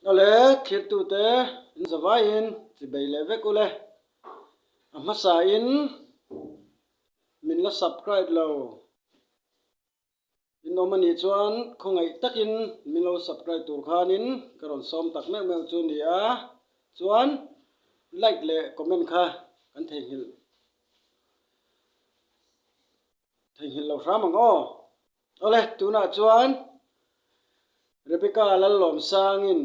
Awle, thirtute in zavaiin chibei leh vek ule. A hmasain min la subscribe lo. In awm a nih chuan khawngaih takin min lo subscribe tur khanin ka rawn sawm tak meuh meuh chu ni a, chuan like leh comment kha kan theihnghilh theihnghilh lo hram ang aw. Awle, tunah chuan Rebecca Lallawmsangin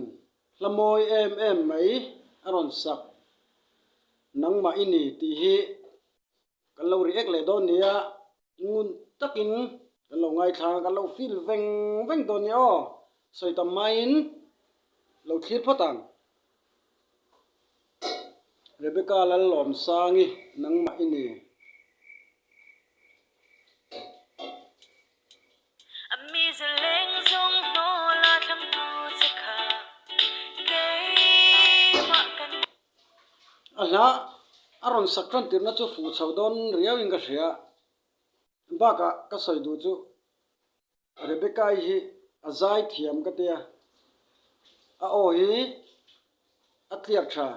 hla mawi em em mai a rawn sak nangmah i ni tih hi Kan lo react leh dawn nia, ngun takin kan lo ngaithla ang, kan lo feel veng veng dawn nia aw, sawi tam maiin lo thlir phawt ang. Rebecca Lallawmsangi nangmah i ni. A hla a rawn sak tan tirhna chu fuh chho dawn riauin ka hria. Bakah ka sawi duh chu Rebecca-i hi a zai thiam ka tia, a aw hi a tliak tha.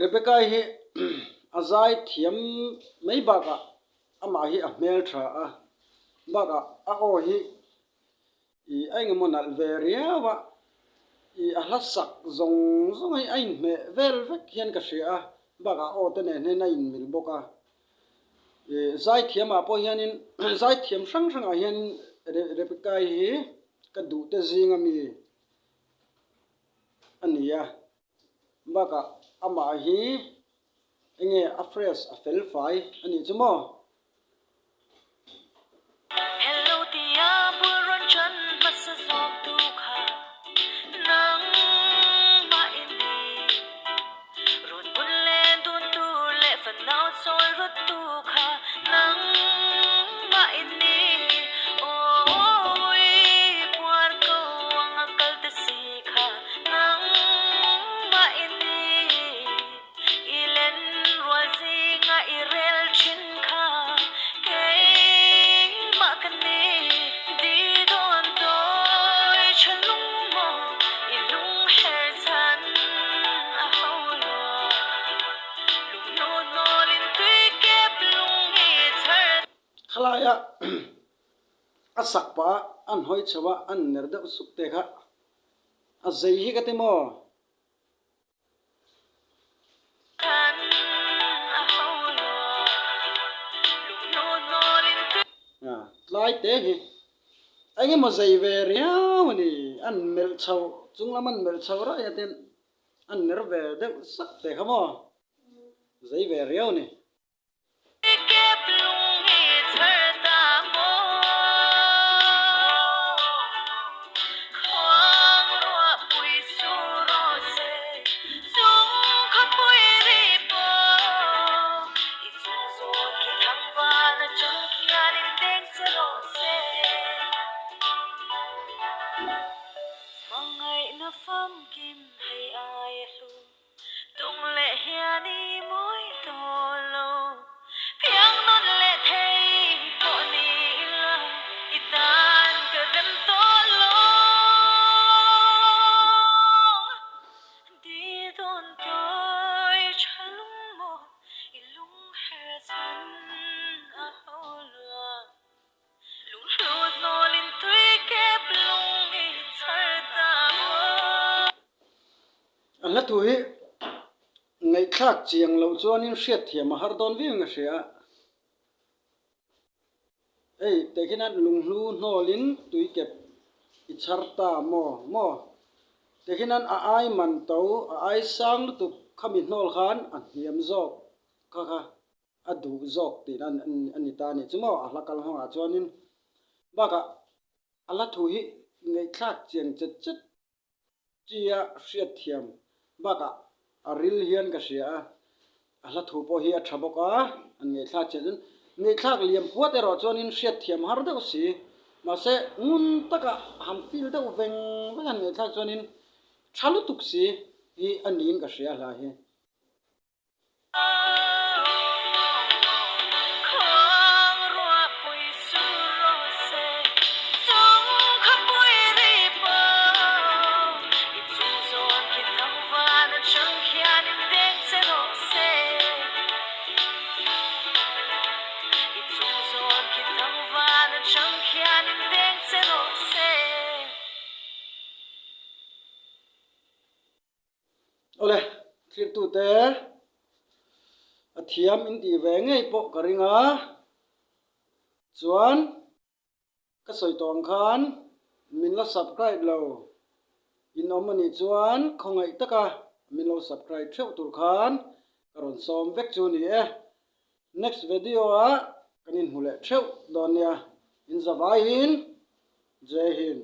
Rebecca hi a zai thiam mai bakah amah hi a hmel tha a, bakah a aw hi Ih a engemaw nalh ve riau a, ih a hla sak zawng zawng hi a inhmeh vel vek hian ka hria a, bakah aw te nen hian a inmil bawk a. Ih zaithiamah pawh hianin zaithiam hrang hrangah hian Rebecca-i hi ka duh te zinga mi a ni a, bakah amah hi enge a fresh a fel fai a nih chu maw. I len rual zinga i rel thin kha keimah ka ni. Di dawn tawi tha lung maw i lung her chhan a ho lo. Lungnu hnawlin tui kep lung i chhar. Khalaia a sak pah a an hawi chho a, an ner deuh suk te kha a zei hi ka ti maw? Tlai te hi eng emaw zei ve riau a ni, an melh chho chung lam an melh chho raih a tin an ner ve deuh sak te kha maw zei ve riau a ni. Tung leh hian i mawi tawh lo. Piang nawn leh thei pawh ni ila i tan ka rem tawh lo. Di dawn tawi tha lung maw i lung her chhan a ho lua. Lunghlu hnawlin tui kep lung i chhar ta maw. A hla thu hi. Ngaihthlak chiang loh chuanin hriatthiam a har dawn viau in ka hria a. Hei teh khian a lunghlu hnawlin tuikep i chhar ta maw maw? Teh khian a ai man to, a ai sang lutuk khami hnawl khan a hniam zawk kha kha a duh zawk tihna a ni ta a nih chu maw a hla kal hmangah chuanin bakah a hla thu hi ngaihthlak chiang chet chet Tia hriatthiam bakah a ril hian ka hria a, a hla thu pawh hi a tha bawk a, an ngaihthlak chiah chuan ngaihthlak liam puat erawh chuanin hriatthiam har deuh si, mahse ngun taka han feel deuh veng veng han ngaihthlak chuanin tha lutuk si hi a niin ka hria a hla hi. Awle, thirtute a thiam in tih ve ngei pawh ka ring a, chuan ka sawi tawh ang khan min la subscribe lo in awm a nih chuan khawngaih taka min lo subscribe theuh tur khan ka rawn sawm vek chu a ni e. Next video ah kan inhmu leh theuh dawn nia, in zavaiin Jai Hind.